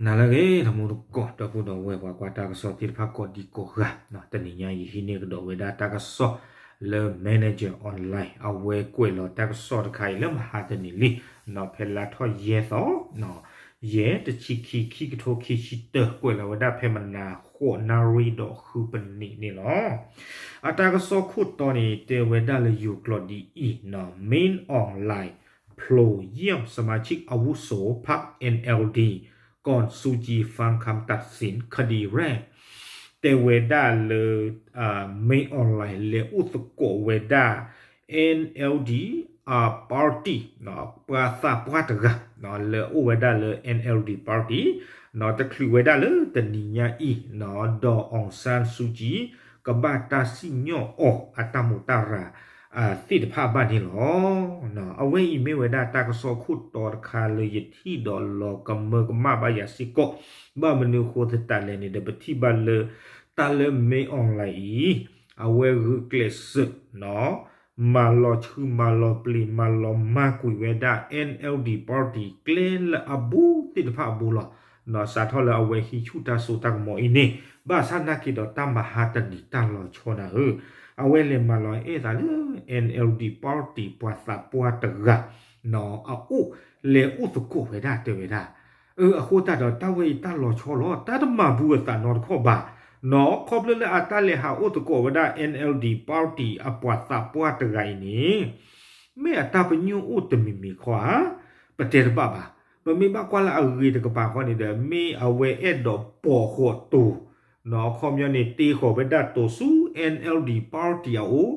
နၤလၢအဂ့ၤ တမူတကိး ဒီပုၢ်ဒီဝဲၢ် ပှၤကွၢ်တၢ်ကစီၣ်သ့ၣ်တဖၣ်ကိးဒံကိးဂၤ, တနံၤညါအံၤ ယဟံးန့ၢ်ကဒီးဝဲဒၣ်တၢ်ကစီၣ်လၢ Manager Online အဝဲကွဲးလီၤတၢ်ကစီၣ်တခါအံၤလၢမဟါတနံၤလံ, ဖဲလါထီၣ်ယဲၢ်သီ ယဲၢ် တဆံခံ ခံကထိခံဆံတၢ ကွဲးလီၤဝဲဒၣ်ဖဲမနၤ ဃိးနၣ်ရံၣ်ဒီးဃုပနံးန့ၣ်လီၤ. အတၢ်ကစီၣ်ခိၣ်တီန့ၣ် တဲဝဲဒၣ်လၢယိၤကျိာ်ဒ်အံၤ, Min Aung Hlaing ဖျိယံၣ် စမၤဆံၣ်အဝုစိၤ ဖး NLD ကီၢ်စူကၠံ ฟังคำตัดสินคดีแรก တဲဝဲဒၣ်လၢ Min Aung Hlaing လဲၤအိၣ်သကိးဝဲဒၣ် NLD အ party ပှၤသးပှၢ်တဂၤ လဲၤအိၣ်ဝဲဒၣ်လၢ NLD party တချုးဝဲဒၣ်လၢတနံၤညါအံၤ ဒီး အောင်ဆန်းစုကြည် ကဘၣ်တၢ်စံၣ်ညီၣ်အီၤအတၢ်မူးတၢ်ရၤသ့ၣ်တဖၣ်ဘၣ်န့ၣ်လီၤ. အဝဲအံၤမ့ၢ်ဝဲဒၣ်တၢ်ကစီၣ်ခိၣ်တီတခါလၢယထံၣ်ဒီးလီၤကမၢကမၣ်ဘၣ်ယၤစ့ၢ်ကီး, ဘၣ်မနုၤဃိသတးလဲၣ်န့ၣ်ဒီး ပထံၣ်ဘၣ်လၢ တၢ်လၢ Min Aung Hlaing အံၤ အဝဲဂုာ်ကျဲးစၢး မၤလီၤဆူမၤလီၤပျံၤ မၤလီၤမၢ်ကွံာ်ဝဲဒၣ် NLD party ကျဲလၢအဘူးသ့ၣ်တဖၣ်အဘူးလီၤ. စးထီၣ်လၢအဝဲဟံးဆူၣ်တၢ်စိတၢ်ကမီၤအံၤန့ၣ် ဘၣ်ဆၣ်နာ်က့ၤဒီးတၢ်မၤဟါတနံၤတၢ်လီၤဆီနၤဧၢ, အဝဲလဲၤမၤလီၤအဲၣ်သးလၢ NLD party ပှၤသးပှၢ်တဂၤ အအိၣ် လဲၤအိၣ်သကိးဝဲဒၣ်တဲဝဲဒၣ် အဃိသတးဒီးတၢ်ဝဲအံၤတၢ်လီၤဆီလီၤ တၢ်တမၤဘူးအသးနီတခီၣ်ဘၣ်, ခီဖျိလၢအတၢ်လဲၤဟးအိၣ်သကိးဝဲဒၣ် NLD party အပှၤသးပှၢ်တဂၤအံၤန့ၣ် မ့ၢ်အတၢ်ပညိၣ်အိၣ်တမံၤမံၤခီဧါ, ပတဲတဘၣ်ဘၣ်. ပမ့ၢ်ဘၣ်ကွၢ်လၢအဂ့ၤတကပၤခီန့ၣ်ဒီး မ့ၢ်အဝဲအဲၣ်ဒိးပိာ်ဃီၤတိၤ အခီပညီန့ၣ် တ့ဃီၤဝဲဒၣ်တိၤဆူ NLD party အအိၣ်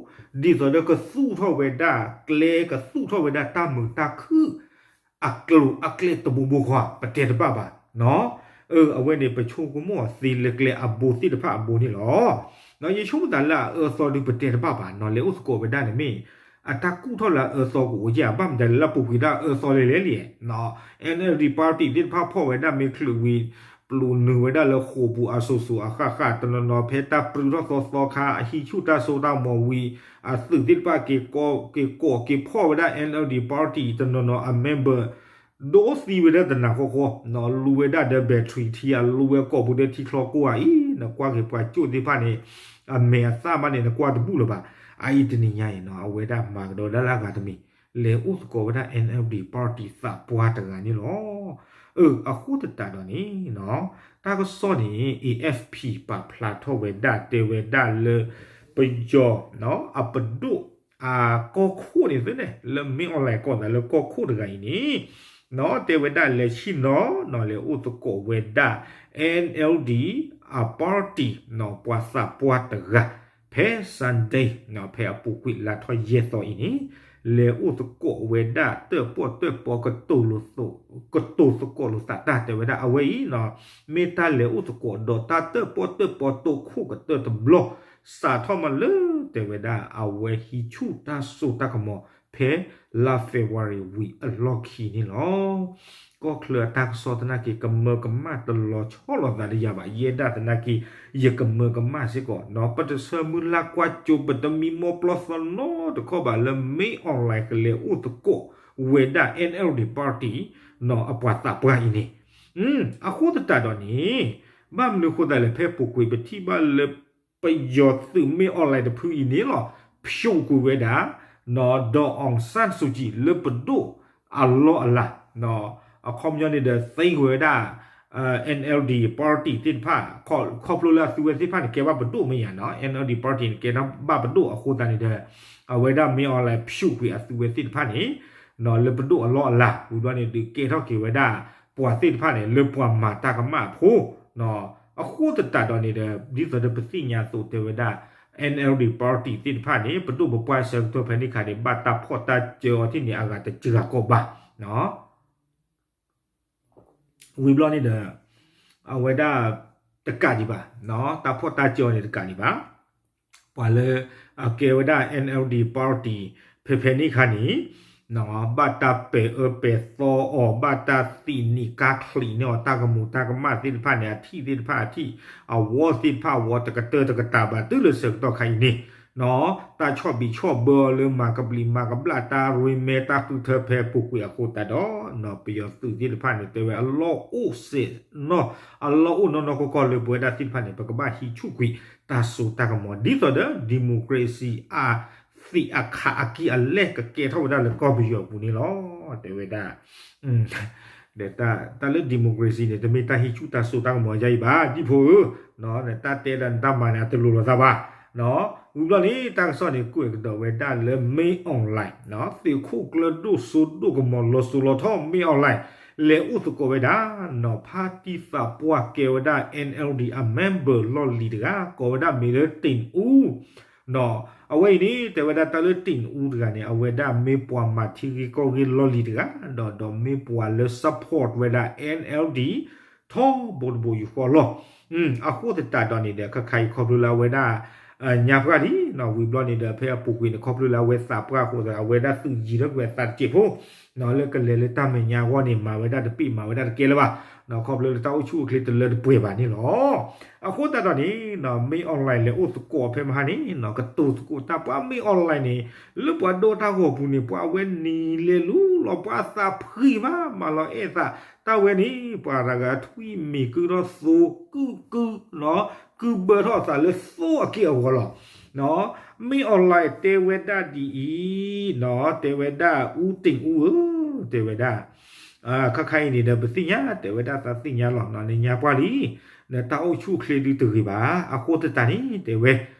ဒ်သိးဒီးကသူၣ်ထီၣ်ဝဲဒၣ်ကျဲ ကသူၣ်ထီၣ်ဝဲဒၣ်တၢ်မုာ်တၢ်ခုၣ် အကျိၤအကျဲတဘိဘိဃီ ပတဲတဘၣ်ဘၣ်. အဝဲန့ၣ်ပဆိကမိၣ်အီၤသ့လၢကျဲအဘိသ့ၣ်တဖၣ်အဘိန့ၣ်လီၤ. ယဆိကမိၣ်သးလၢအအၢသီဒုးပတဲတဘၣ်ဘၣ်နီၤ လဲၤအိၣ်သကိးဝဲဒၣ်န့ၣ်မ့ၢ် အတၢ်ကူၣ်ထီၣ်လၢအအၢသီကအိၣ်ဧါ ဘၣ်မတၤလဲၣ်လၢပူၤကွံာ်ဒၣ်အအၢသီလဲၣ်လဲၣ်လံ. NLD party သ့ၣ်တဖၣ်ဖီၣ်ဝဲဒၣ်မ့ၢ်ချုးဝံၤ ပျိးနုာ်ဝဲဒၣ်လၢဃိာ်ပူၤအစိၤစိၤအဃၣ်ဃၣ် တနီၤနီၤဖဲတၢ်ပြူထီၣ်သီသီခါ အဟံးဆူၣ်တၢ်စိတၢ်ကမီၤဝံၤ အသုးသ့ၣ်တဖၣ်က့ၤကိးက့ၤဖီၣ်ဝဲဒၣ် NLD party တနီၤနီၤအ member ဒိသံဝဲဒၣ်တနၤဃီဃီ လူဝဲဒၣ်ဒီး battery ထံအလူဝဲကိာ်ပူၤဒီးထံချီကိၢ်ဂၤအံၤ နကွၢ်က့ၤပှၤကၠိၣ်သ့ၣ်တဖၣ်န့ၣ် အမဲာ်အသၣ်မးန့ၣ် နကွၢ်တဘူၣ်လၢၤဘၣ်. အအံၤတနံၤညါအံၤနီၤ အဝဲဒၣ်မၤကဒီးဒၣ်လၢအဂၤတမံၤ လဲၤအိၣ်သကိးဝဲဒၣ် NLD party သးပှၢ်တဂၤန့ၣ်လီၤ. အၢ အဃိသတးဒီးန့ၣ် တၢ်ကစီၣ်န့ၣ် AFP ပာ်ဖျါထီၣ်ဝဲဒၣ်တဲဝဲဒၣ်လၢ ပယီၤ အပဒိၣ် အကီၢ်ခိၣ်န့ၣ်သ့ၣ်န့ၣ် လၢ မင်းအောင်လှိုင် ကီၢ်သးလၢကီၢ်ခိၣ်တဂၤအံၤန့ၣ် တဲဝဲဒၣ်လဲၤဆ့ၣ်နီၤ လဲၤအိၣ်သကိးဝဲဒၣ် NLD အ party ပှၤသးပှၢ်တဂၤ ဖဲ Sunday ဖဲအပူၤကွံာ်လါထီၣ်ယဲၢ်သီအံၤန့ၣ် လဲၤအိၣ်သကိးဝဲဒၣ်တၢၣ်ပီၣ်တၢၣ်ပီ ကတိၤသကိးလိာ်သးတၢ်တဲဝဲဒၣ် အဝဲအံၤ မ့ၢ်တၢ်လဲၤအိၣ်သကိးဒီးတၢ်တၢၣ်ပီၣ်တၢၣ်ပီတိၢ်ခိၣ်ကတၢၢ်တဘျီ စးထီၣ်မးလၢတဲဝဲဒၣ် အဝဲဟံးဆူၣ်တၢ်စိတၢ်ကမီၤ ဖဲလါ February ဝံၤအလီၢ်ခံန့ၣ်လီၤ. ကီၢ်ချၢအတၢ်ကစီၣ်သနာ်က့ ကမၢကမၣ်တလီၤဆီလိာ်သးဒီးယၤဘၣ် ယဲဒၣ်သနာ်က့ ယကမၢကမၣ်စ့ၢ်ကီး ပတဆၢမုၢ်လၢ်ကွၢ်စိ ပတမံမီၢ်ပျီသီနီတခီၣ်ဘၣ်လၢ မင်းအောင်လှိုင် ကလဲၤအိၣ်သကိးဝဲဒၣ် NLD party အပှၤသးပှၢ်အံၤန့ၣ် အဃိသတးဒီးန့ၣ် ဘၣ်မနုၤဃိသတးလဲၣ် ဖဲပူၤကွံာ်ပထံၣ်ဘၣ်လၢ ပယီၤသုး မင်းအောင်လှိုင် တဖုအံၤန့ၣ်လီၤ ဖျိးကွံာ်ဝဲဒၣ် ဒီး အောင်ဆန်းစုကြည် လၢပဒိၣ်အလီၢ်အလၤ အခီပညီန့ၣ်ဒီး သံကွံာ်ဝဲဒၣ် NLD party သ့ၣ်တဖၣ် ခီဖျိလၢအသုဝဲသ့ၣ်တဖၣ်န့ၣ် ကဲဘၣ်ပဒိၣ်မ့ၢ်ယၤနီၤ NLD party န့ၣ် ကဲထီၣ်ဘၣ်ပဒိၣ်အဃိသတးန့ၣ်ဒီး အဝဲဒၣ် မင်းအောင်လှိုင် ဖျိးကွံာ်အသုဝဲသ့ၣ်တဖၣ်န့ၣ် လၢပဒိၣ်အလီၢ်အလၤ ဝံၤဘျီန့ၣ် ဒုးကဲထီၣ်က့ၤဝဲဒၣ် ပှၤသ့ၣ်တဖၣ်န့ၣ် လၢပှၤမၤတၢ်ကမၣ်အဖိ အဃိသတးဒီးန့ၣ်ဒီး ဒ်သိးဒီးပသ့ၣ်ညါအသိးတဲဝဲဒၣ် NLD party သ့ၣ်တဖၣ်န့ၣ် ပဒိၣ်ပပှၢ်ဆၢကတီၢ်ဖဲန့ၣ်ခါန့ၣ် ဘၣ်တၢ်ဖီၣ်တၢ်စၢအီၤထံၣ်န့ၣ် အဂၤတစှၤကီးဘၣ် ဝံၤဘျီန့ၣ်ဒီး အဝဲဒၣ်တကးဒံးဘၣ် တၢ်ဖီၣ်တၢ်စၢအီၤန့ၣ်တကးဒံးဘၣ် ပှၤလၢအကဲဝဲဒၣ် NLD party ဖဲဖဲန့ၣ်ခါန့ၣ် ဘၣ်တၢ်ပဲာ်အၢပဲာ်သီအီၤ ဘၣ်တၢ်သံးနံၤကါချံးန့ၢ်အီၤ တၢ်ကမူးတၢ်ကမၣ်သ့ၣ်တဖၣ်န့ၣ် အထံၣ်သ့ၣ်တဖၣ်အထံၣ် အဝီသ့ၣ်တဖၣ်အဝီ တကတၢၢ်တကတၢၢ်ဘၣ် တုၤလၢဆၢကတီၢ်ခါအံၤန့ၣ် တၢ်ဆီၣ်ဘံၣ်ဆီၣ်ဘၢအီၤလၢမၤကဘျံးမၤကဘျၣ်တၢ်ရ့မဲတၢ်ဃုထၢဖဲအပူၤကွံာ်အဃိသတးဒီး ပယီၤသုးသ့ၣ်တဖၣ်န့ၣ် တဲဝဲအလီၢ်အိၣ်စဲးနီၢ် အလီၢ်အိၣ်နီၢ်နီၢ်ကီၢ်ကီၢ်လၢပဝဲဒၣ်သ့ၣ်တဖၣ်န့ၣ် ပကဘၣ်ဟံးဆူၣ်ကွံာ်တၢ်စိတၢ်ကမီၤ ဒ်သိးဒီး democracy အသံးအခးအကံၢ်အလဲၢ်ကကဲထီၣ်ဝဲဒၣ်လၢကီၢ်ပယီၤအပူၤန့ၣ်လီၤ. တဲဝဲဒၣ် ဒီးတၢ်လၢ democracy န့ၣ် တမ့ၢ်တၢ်ဟံးဆူၣ်တၢ်စိတၢ်ကမီၤယါအံၤဘၣ် ဒ်ဖိဧၢ, နတၢ်တဲဒီးနတၢ်မၤန့ၣ် အတလိၤလိာ်သးဘၣ်. ဝံၤဘျီန့ၣ် တၢ်ကစီၣ်န့ၣ် ကွဲးကဒီးဝဲဒၣ်လၢ မင်းအောင်လှိုင် သုးခိၣ်ကျၢၢ်ဒိၣ်စိဒိၣ်ကမီၤလီၤစိၤလီၤထီၣ် မင်းအောင်လှိုင် လဲၤအိၣ်သကိးဝဲဒၣ် နီၢ်ဖါတံၢ်သးပှၢ်ကဲဝဲဒၣ် NLD အ member လီၢ်လံၤတဂၤ ကိးဝဲဒၣ်မ့ၢ်လၢ တင်ဦး အဝဲအံၤန့ၣ် တဲဝဲဒၣ်တၢ်လၢ တင်ဦး တဂၤန့ၣ် အဝဲဒၣ်မ့ၢ်ပှၤမၤထံဂ့ၢ်ကီၢ်ဂ့ၢ်လီၢ်လံၤတဂၤ ဒီးဒီးမ့ၢ်ပှၤလၢ support ဝဲဒၣ် NLD ထီဘိတဘိယူၢ်ဃီလီၤ. အဃိသတးဒီးန့ၣ်ဒီး ခဲခါအံၤခီဖျိလၢအဝဲဒၣ် ညါပှၢ်လံ ဝံၤဘျီန့ၣ်ဒီး ဖဲအပူၤကွံာ်န့ၣ် ခီဖျိလၢအဝဲသးပှၢ်အဃိသတး အဝဲဒၣ်သုးယံၤထီၣ်ကွံာ်အသးတစဲးဖိ လၢကလဲၤလၢတၢ်မဲာ်ညါအဂီၢ်န့ၣ် မၤဝဲဒၣ်တပ့ၢ်မၤဝဲဒၣ်တကဲလၢၤဘၣ်. ခီဖျိလၢတၢ်အိၣ်ဆူၣ်အိၣ်ချ့တလၢတပှဲၤဘၣ်န့ၣ်လီၤ. အဃိသတးဒီးန့ၣ် မင်းအောင်လှိုင် လဲၤအိၣ်သကိးဖဲမဟါန့ၣ် ကတိၤသကိးတၢ်ပှၤ မင်းအောင်လှိုင် န့ၣ် လၢပှၤဒိတၢ်ဂီၤပူၤန့ၣ် ပှၤအဝဲနံၤလဲၤလူလီၤ ပှၤအသးဖှံမး မၤလီၤအဲၣ်သး တၢ်ဝဲန့ၣ် ပှၤတဂၤထွံၣ်မံၤကုထီၣ်သိကုၢ်ကုၢ် ကုၢ်ဘၢထီၣ်အသးလၢသိအက့ၢ်အဂီၤလီၤ.မင်းအောင်လှိုင် တဲဝဲဒၣ်ဒ်အံၤ တဲဝဲဒၣ် ဦးတင်ဦးဧၢ တဲဝဲဒၣ် ခဲခါအံၤန့ၣ်ဒီး ပသ့ၣ်ညါ တဲဝဲဒၣ်သးသ့ၣ်ညါလီၤ နညါပှၢ်လံ နတၢ်အိၣ်ဆူၣ်အိၣ်ချ့ဒုတဂ့ၤဘၣ် အဃိသတးန့ၣ် တဲဝဲ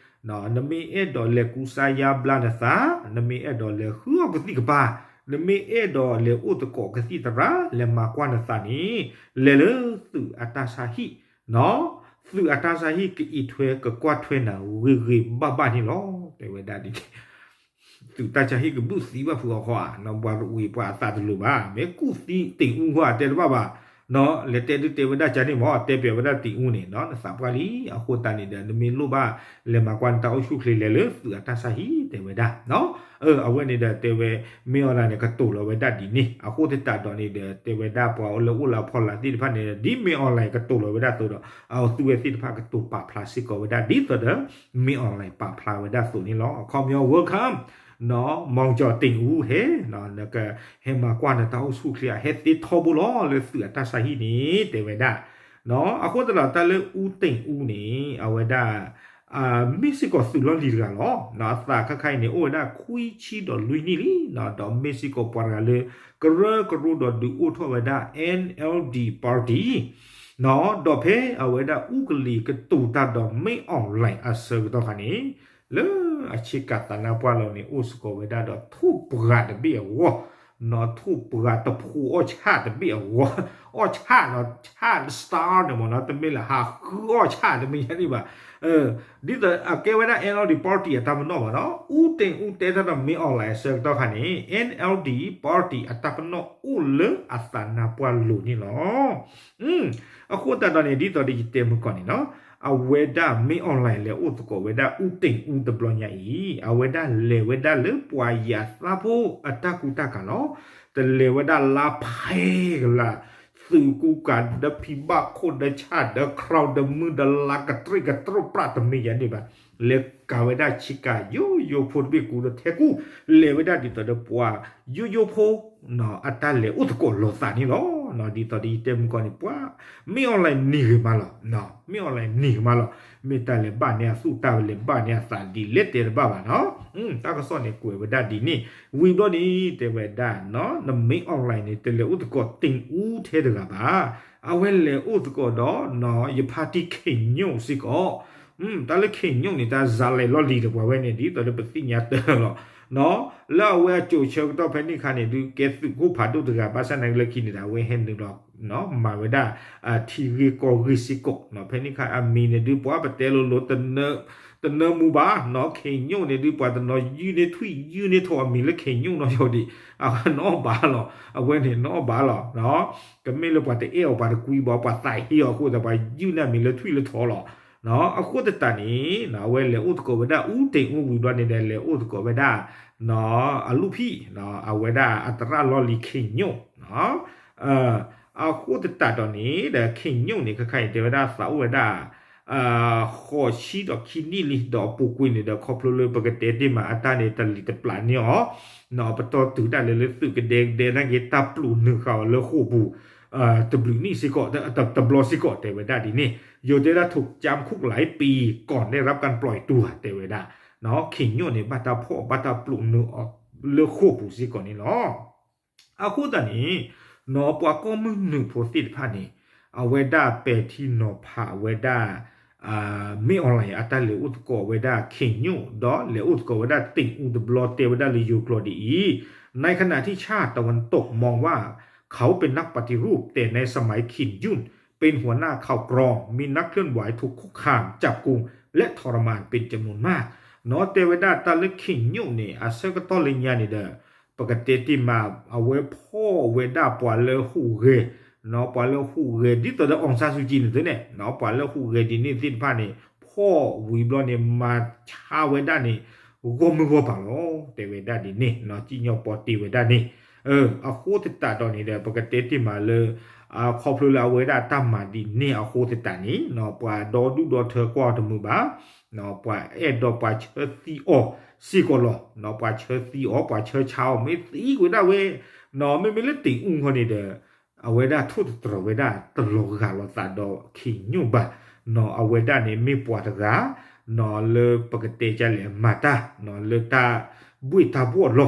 နမ့ၢ်အဲၣ်ဒိးလဲၤကူစါယါဘျါနသး နမ့ၢ်အဲၣ်ဒိးလဲၤဃုအီၣ်ကသံၣ်ကပၤ နမ့ၢ်အဲၣ်ဒိးလဲၤအိၣ်သကိးကသံၣ်သရၣ် လဲၤမၤကွၢ်နသးန့ၣ် လဲၤလၢသုးအတၢ်ဆါဟံၣ် သုးအတၢ်ဆါဟံၣ် ကအံးထွဲကကွၢ်ထွဲနၤဂ့ၤဂ့ၤဘၣ်ဘၣ်န့ၣ်လီၤ. တဲဝဲဒၣ်ဒ်န့ၣ် သုးတၢ်ဆါဟံၣ်ကဘုၣ်သံဘၣ်ဖုးအီၤဃီဧါ ပှၤရူးဝံၤပှၤအသးတလိၤဘၣ် မ့ၢ်ကူၣ်သံ တင်ဦး ဃီတဲတဘၣ်ဘၣ် လဲၤတဲဒုတဲဝဲဒၣ်ကန့ၣ်မ့ၢ် တဲပျဲဝဲဒၣ် တင်ဦး န့ၣ် နသးပှၢ်လံ အဃိသတးန့ၣ်ဒီး နမ့ၢ်လိၣ်ဘၣ်လဲၤမၤကွၢ်နတၢ်အိၣ်ဆူၣ်အိၣ်ချ့ လဲၤလၢသုးအတၢ်ဆါဟံၣ် တဲဝဲဒၣ် အဝဲန့ၣ်ဒီးတဲဝဲ မင်းအောင်လှိုင် န့ၣ် ကတိၤလီၤဝဲဒၣ်ဒ်န့ၣ် အဃိသတးဒီးန့ၣ်ဒီး တဲဝဲဒၣ်ပှၤလၢအိၣ်လၢအဖီလာ်သ့ၣ်တဖၣ်န့ၣ် ဒ် မင်းအောင်လှိုင် ကတိၤလီၤဝဲဒၣ်အသိးဒီး အသုဝဲသ့ၣ်တဖၣ်ကတိၤပာ်ဖျါစ့ၢ်ကီးဝဲဒၣ် ဒ်သိးဒီး မင်းအောင်လှိုင် ပာ်ဖျါဝဲဒၣ်အသိးန့ၣ်လီၤ. အခီပညီ welcome နီၢ် မောင်ကျော်တင်ဦး ဟဲ နကဟဲမၤကွၢ်နတၢ်အိၣ်ဆူၣ်အိၣ်ချ့ ဟဲသ့ထီဘိလီၤ လၢသုးအတၢ်ဆါဟံၣ်န့ၣ် တဲဝဲဒၣ် အဃိသတးဒီးတၢ်လၢ ဦးတင်ဦး န့ၣ် အဝဲဒၣ် မ့ၢ်စ့ၢ်ကီးသုးလီၢ်လံၤတဂၤလီၤ. အသးခဲခါအံၤန့ၣ် အိၣ်ဝဲဒၣ်ခွံဆံဒီးလွံၢ်နံၣ်လံ ဒီးမ့ၢ်စ့ၢ်ကီးပှၤတဂၤလၢ ကရၢကရိဒီးဒုးအိၣ်ထီၣ်ဝဲဒၣ် NLD party ဒီးဖဲအဝဲဒၣ်အူကလံၤကတိၤတၢ်ဒီး မင်းအောင်လှိုင် အဆၢကတီၢ်ခါန့ၣ် လၢအဆ့ကၤသးနါပှၢ်လီၤန့ၣ် အိၣ်စ့ၢ်ကီးဝဲဒၣ်ဒီးထိၣ်ပှၢ်တဘ့ၣ်အဂီၢ် နီၢ် ထိၣ်ပှၢ်တဖိးအီၣ်ဆၣ်တဘ့ၣ်အဂီၢ် အီၣ်ဆၣ်နီၢ် ဆၣ် star န့ၣ်မ့ၢ်နီၢ် တမ့ၢ်လၢဟးဃုအီၣ်ဆၣ်တမ့ၢ်ယါန့ၣ်ဘၣ် ဒ်သိးအကဲဝဲဒၣ် NLD party အတၢ်ပနီၣ်ဘၣ်နီၢ် ဦးတင်ဦး တဲတၢ်ဒီး မင်းအောင်လှိုင် အဆၢကတီၢ်ခါန့ၣ် NLD party အတၢ်ပနီၣ်အိၣ်လၢအသးနါပှၢ်လိၤန့ၣ်လီၤ. အဃိသတးဒီးန့ၣ် ဒ်သိးဒီးယတဲမုၢ်ကီၢ်န့ၣ်နီၢ် အဝဲဒၣ် မင်းအောင်လှိုင် လဲၤအိၣ်သကိးဝဲဒၣ် ဦးတင်ဦး တဘျီညါအံၤ အဝဲဒၣ်လဲၤဝဲဒၣ်လၢပှၤယၤသးဖိအတၢ်ကူတၢ်ကၤလီၤ. တလဲၤဝဲဒၣ်လါဖဲကလး သုးကူကၤဒီးဖံးဘၣ်ခိၣ် ဒီးဆၣ်ဒီး ခြောက် ဒီးမုၢ်ဒီးလါ ကတြ့ၣ်ကတြိၣ်ပြၣ်တမ့ၢ်ယါန့ၣ်ဘၣ် လဲၤကၤဝဲဒၣ်ဆ့ကၤယိယိဖိတဘ့ၣ်ကူဒီးထဲကူ လဲၤဝဲဒၣ်ဒ်သိးဒီးပှၤယိယိဖိ အတၢ်လဲၤအိၣ်သကိးလိာ်သးန့ၣ်လီၤ. ဒ်သိးဒီးယတဲမုၢ်ကီၢ်န့ၣ် ပှၤ မင်းအောင်လှိုင် နံၤဂ့ၤမးလီၤ မင်းအောင်လှိုင် နံၤဂ့ၤမးလီၤ မ့ၢ်တၢ်လဲၤဘၣ်န့ၢ်အသူၣ်တၢ်လဲၤဘၣ်န့ၢ်အသး ဒ်လဲၣ်တဲတဘၣ်ဘၣ်နီၢ် တၢ်ကစီၣ်န့ၣ်ကွဲးဝဲဒၣ်ဒ်န့ၣ် ဝံၤဘျီန့ၣ် တဲဝဲဒၣ် န မင်းအောင်လှိုင် န့ၣ် တလဲၤအိၣ်သကိး တင်ဦး ထဲတဂၤဘၣ် အဝဲလဲၤအိၣ်သကိးဒီး နီၢ် ယဖါတံၢ် ခင်ညွန့် စ့ၢ်ကီး တၢ်လၢ ခင်ညွန့် န့ၣ် တၢ်စၤလဲၤလီၢ်လံၤဒီးပှၤဝဲန့ၣ် ဒ်သိးလၢပသ့ၣ်ညါတၢ်လီၤ လၢအဝဲအစိၤဆၢကတီၢ်ဖဲန့ၣ်ခါန့ၣ် ဒုးကဲသုးခိၣ်ဖးဒိၣ်တဂၤ ဘၣ်ဆၣ်နာ်က့လၢခံန့ၣ်ဒီး အဝဲဟဲနုာ်လီၤ မၤဝဲဒၣ် ထံဂ့ၢ်ကီၢ်ဂ့ၢ်စ့ၢ်ကီး ဖဲန့ၣ်ခါအမံၤန့ၣ်ဒုး ပှၤပတဲလိၤလိၤ တနၢမူဘၣ်နီၢ် ခင်ညွန့် န့ၣ်ဒုး ပှၤတနီၤယုၢ်န့ၢ်ထွံၣ်ယုၢ်န့ၢ်ထိးအမံၤလၢ ခင်ညွန့် နီၢ်ယီၤဒံး အဝဲနီၢ်ဘၣ်လီၤ အဝဲန့ၣ်နီၢ်ဘၣ်လီၤ ကမ့ၢ်လၢပှၤတအဲၣ်အီၤ ပှၤတကွံဘၣ် ပှၤသးဟ့အီၤအဃိသတး ပှၤယုၢ်န့ၢ်အမံၤလၢထွံၣ်လၢထိးလီၤ အဃိသတးန့ၣ် အဝဲလဲၤအိၣ်သကိးဝဲဒၣ် ဦးတင်ဦး ဝံၤဘျီန့ၣ်ဒီး လဲၤအိၣ်သကိးဝဲဒၣ် အလူၢ်ဖံး အဝဲဒၣ်အသရၣ်လီၢ်လံၤ ခင်ညွန့် အဃိသတးဒီးန့ၣ်ဒီး ခင်ညွန့် န့ၣ် ခဲခါအံၤတဲဝဲဒၣ်သးအိၣ်ဝဲဒၣ် ဃိးဆံဒီးခံနံၣ်လံ ဒီးအပူၤကွံာ်န့ၣ်ဒီး ခီဖျိလၢပကတဲတ့ၢ်မးအတၢ်န့ၣ် တလံၤတပျးန့ၢ်အီၤ, ပတီၢ်တုၤဒၣ်လဲာ်လၢသုးကဒဲကဒဲနာ်က့ တၢ်ပျိးနုာ်ဃာ်အီၤလၢဃိာ်ပူၤ တဘျုးနံၣ်စ့ၢ်ကီး တဘျီစ့ၢ်ကီး တဲဝဲဒၣ်ဒ်န့ၣ်, ယိၤတဲဒၣ် ถูกจำคุกหลายปี ก่อนได้รับการปล่อยตัว တဲဝဲဒၣ်, ခ့ၣ်ညိၣ်န့ၣ် ဘၣ်တၢ်ဖီၣ်ဘၣ်တၢ်ပျိးနုာ်အီၤလၢဃိာ်ပူၤစ့ၢ်ကီးန့ၣ်လီၤ. အဃိသတးန့ၣ် ပှၤကီၢ်မုၢ်နုာ်ဖိသ့ၣ်တဖၣ်န့ၣ် အဝဲဒၣ်ပဲာ်ထံနီၤဖးဝဲဒၣ် မ့ၢ် online အတၢ်လဲၤအိၣ်သကိးဝဲဒၣ်ခ့ၣ်ညိၣ် ဒီးလဲၤအိၣ်သကိးဝဲဒၣ်တ့ၢ်အူတဘျီ တဲဝဲဒၣ်လၢယိၤကျိာ်ဒ်အံၤ, ในขณะที่ชาติตะวันตกมองว่า เขาเป็นนักปฏิรูป แต่ในสมัยขินยุ่นเป็นหัวหน้าข่าวกรอง มีนักเคลื่อนไหวถูกคุกคาม จับกุม และทรมานเป็นจำนวนมาก တဲဝဲဒၣ်တၢ်လၢခ့ၣ်ညိၣ်န့ၣ် အဆၢကတီၢ်လၢညါန့ၣ်ဒီး ပကတဲတ့ၢ်မး အဝဲဖီၣ်ဝဲဒၣ်ပှၤလၢဟူးဂဲၤ, ပှၤလၢဟူးဂဲၤ ဒ်သိးဒီး အောင်ဆန်းစုကြည် န့ၣ်သုန့ၣ် ပှၤလၢဟူးဂဲၤဒ်န့ၣ်သ့ၣ်တဖၣ်န့ၣ် ဖီၣ်ဝံၤဘျီန့ၣ် မၤဆါဝဲဒၣ်န့ၣ် ဂီၢ်မုၢ်ဂီၢ်ပၤလီၤ တဲဝဲဒၣ်ဒ်န့ၣ် စံၣ်ညီၣ်ပီတ့ဝဲဒၣ်န့ၣ်, အဃိသတးဒီးန့ၣ်ဒီး ပကတဲတ့ၢ်မးလၢ ခီဖျိလၢအဝဲဒၣ်တၢ်မၤဒ်န့ၣ်အဃိသတးန့ၣ် ပှၤဒီဒူၣ်ဒီထၢကွၢ်အီၤတမုာ်ဘၣ်, ပှၤအဲၣ်ဒိးပှၤဆၢသံအီၤစ့ၢ်ကီးလီၤ. ပှၤဆၢသံအီၤ ပှၤဆၢဆါအီၤ မ့ၢ်သံကွံာ်ဒၣ်ဝဲ, မ့မ့ၢ်လၢတ့ၢ်အူဃီန့ၣ်ဒီး အဝဲဒၣ်ထိၣ်သတြီၤဝဲဒၣ်တလီၤဂာ်လိာ်သးဒီးခ့ၣ်ညိၣ်ဘၣ်, အဝဲဒၣ်န့ၣ်မ့ၢ်ပှၤတဂၤ လၢပကတဲကလဲၣ်မၤတၢ် လၢတၢ်ဘှ့ၣ်တၢ်ဘှီၣ်လီၤ.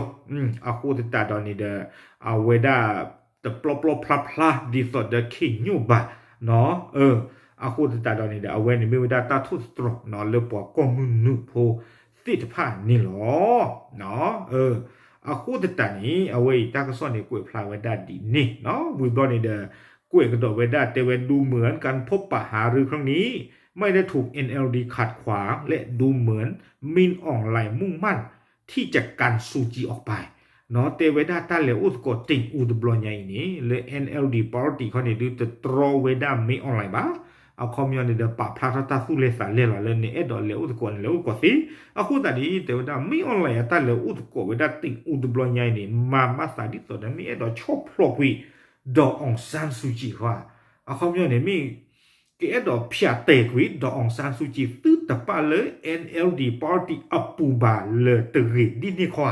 အဃိသတးဒီးန့ၣ်ဒီး အဝဲဒၣ် တပျီပျီဖျါဖျါဒ်သိးဒီးခ့ၣ်ညိၣ်ဘၣ်, အဃိသတးဒီးန့ၣ်ဒီး အဝဲန့ၣ်မ့ၢ်ဝဲဒၣ်တၢ်ထိၣ်သတြီၤ လၢပှၤကီၢ်မုၢ်နုာ်ဖိသ့ၣ်တဖၣ်န့ၣ်လီၤ. အဃိသတးန့ၣ် အဝဲအံၤတၢ်ကစီၣ်န့ၣ် ကွဲးဖျါဝဲဒၣ်ဒ်န့ၣ် ဝံၤဘျီန့ၣ်ဒီး ကွဲးကဒီးဝဲဒၣ်တဲဝဲ ดูเหมือนการพบปะหารือครั้งนี้ ไม่ได้ถูก เอ็น แอล ดี ขัดขวาง และดูเหมือน มิน ออง หลาย มุ่งมั่น ที่จะกัน ซู จี ออกไป တဲဝဲဒၣ်တၢ်လဲၤအိၣ်သကိးတ့ၢ်အူတဘျီညါအံၤန့ၣ် လၢ NLD party ခီန့ၣ် ဒုးတတြီဝဲဒၣ် မင်းအောင်လှိုင် ဘၣ်. အခီပညီန့ၣ်ဒီး ပာ်ဖျါထီၣ်တၢ်သူၣ်လဲၤသးလဲၤလီၤလၢန့ၣ် အဲၣ်ဒိးလဲၤအိၣ်သကိးန့ၣ် လဲၤအိၣ်သကိးသ့. အဃိသတးန့ၣ် တဲဝဲဒၣ် မင်းအောင်လှိုင် အတၢ်လဲၤအိၣ်သကိးဝဲဒၣ်တ့ၢ်အူတဘျီညါအံၤန့ၣ် မၤမၤသးဒ်သိးဒီး မ့ၢ်အဲၣ်ဒိးဆီၣ်ဖျိးကွံာ် ဒီး အောင်ဆန်းစုကြည် ဃီဧါ. အခီပညီန့ၣ် မ့ၢ် ကအဲၣ်ဒိးဖၠးတဲာ်ကွံာ် ဒီး အောင်ဆန်းစုကြည် သုတပာ်လၢ NLD party အပူၤဘၣ်လၢၤတဂ့ၤဒ်န့ၣ်ဃီဧါ.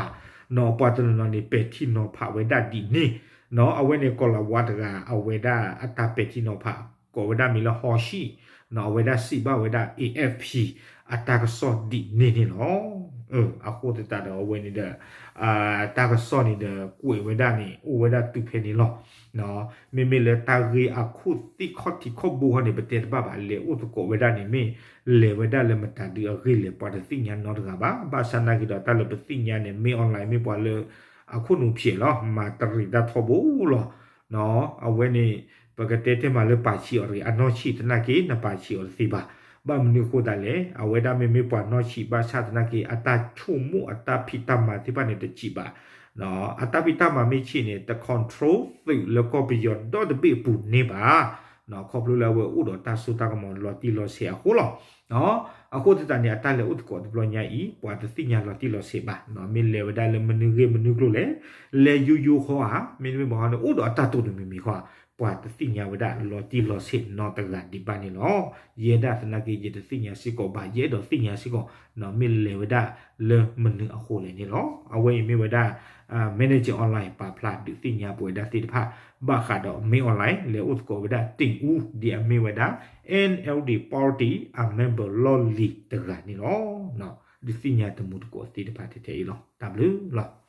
ပှၤတနီၤနီၤန့ၣ် ပဲာ်ထံနီၤဖးဝဲဒၣ်ဒ်န့ၣ်, အဝဲန့ၣ်ကိၤလၤဝါတဂၤ အဝဲဒၣ်အတၢ်ပဲာ်ထံနီၤဖး ကိးဝဲဒၣ်မံၤလၢ ဟီၣ်ရှံၣ်, အဝဲဒၣ်စံးဘၣ်ဝဲဒၣ် AFP အတၢ်ကစီၣ်ဒ်န့ၣ်န့ၣ်လီၤ. အဃိသတးဒီးအဝဲန့ၣ်ဒီး တၢ်ကစီၣ်န့ၣ်ဒီး ကွဲးဝဲဒၣ်န့ၣ် အိၣ်ဝဲဒၣ်တုၤဖဲန့ၣ်လီၤ. မ့မ့ၢ်လၢတၢ်ဂ့ၢ်အခိၣ်သ့ၣ်ခီၣ်ထံးခီၣ်ဘိဃီန့ၣ် ပတဲတဘၣ်ဘၣ် လဲၤအိၣ်သကိးဝဲဒၣ်န့ၣ် မ့ၢ်လဲၤဝဲဒၣ်လၢမတၤဒုအဂ့ၢ်လဲၣ် ပှၤတသ့ၣ်ညါနီတဂၤဘၣ်. ဘၣ်ဆၣ်နာ်က့ဒီး တၢ်လၢပသ့ၣ်ညါန့ၣ် မင်းအောင်လှိုင် မ့ၢ်ပှၤလၢ အခိၣ်နူာ်ဖျဲးလီၤ မၤတရံးတၢ်ထီဘိလီၤ. အဝဲန့ၣ် ပကတဲတဲမးလၢပာ်ဆံးအီၤတဂ့ၤ အနီၢ်ဆံးသနာ်က့ နပာ်ဆံးအီၤတသ့ဘၣ်. ဘၣ်မနုၤအဃိသတးလဲၣ် အဝဲဒၣ်မ့မ့ၢ်ပှၤနီၢ်ဆံးဘၣ်ဆၣ်သနာ်က့ အတၢ်ဆိကမိၣ်အတၢ်ဖံးတၢ်မၤသ့ၣ်တဖၣ်န့ၣ် တဆံးဘၣ်. အတၢ်ဖံးတၢ်မၤမ့ၢ်ဆံးန့ၣ် တ control သုးလၢကီၢ်ပယီၤဒီတဘ့ၣ်အပူၤန့ၣ်ဘၣ်. ခီဖျိလၢအဝဲအိၣ်ဒီးတၢ်စိတၢ်ကမီၤလီၤတံၢ်လီၤဆဲးအဃိလီၤ. အဃိသတးန့ၣ် အတၢ်လဲၤအိၣ်သကိးတဘျီညါအံၤ ပှၤတသ့ၣ်ညါလီၤတံၢ်လီၤဆဲးဘၣ်. မ့ၢ်လဲၤဝဲဒၣ်လၢမနုၤဂ့ၢ်မနုၤကျိၤလဲၣ်, လဲၤယိယိဃီဧါ, မ့တမ့ၢ်ဘၣ်ဃီန့ၣ် အိၣ်ဒီးအတၢ်တိာ်တမံၤမံၤဃီဧါ, ပှၤတသ့ၣ်ညါဝဲဒၣ်လီၤတံၢ်လီၤဆဲးနီတဂၤဒံးဘၣ်န့ၣ်လီၤ. ယဲဒၣ်သနာ်က့ ယတသ့ၣ်ညါစ့ၢ်ကီးဘၣ်, ယအဲၣ်ဒိးသ့ၣ်ညါစ့ၢ်ကီး မ့ၢ်လဲၤဝဲဒၣ်လၢမနုၤအဃိလဲၣ်န့ၣ်လီၤ. အဝဲအံၤမ့ၢ်ဝဲဒၣ် Manager Online ပာ်ဖျါဒုးသ့ၣ်ညါပဝဲဒၣ်သ့ၣ်တဖၣ် ဘၣ်ဃးဒီး မင်းအောင်လှိုင် လဲၤအိၣ်သကိးဝဲဒၣ်တ့ၢ်အူ ဒ်အမ့ၢ်ဝဲဒၣ် NLD party အ member လီၢ်လံၤတဂၤန့ၣ်လီၤ. ဒုးသ့ၣ်ညါတမူတကိးသ့ၣ်တဖၣ်ထဲထဲအံၤလီၤ. တၢ်ဘျုးလီၤ.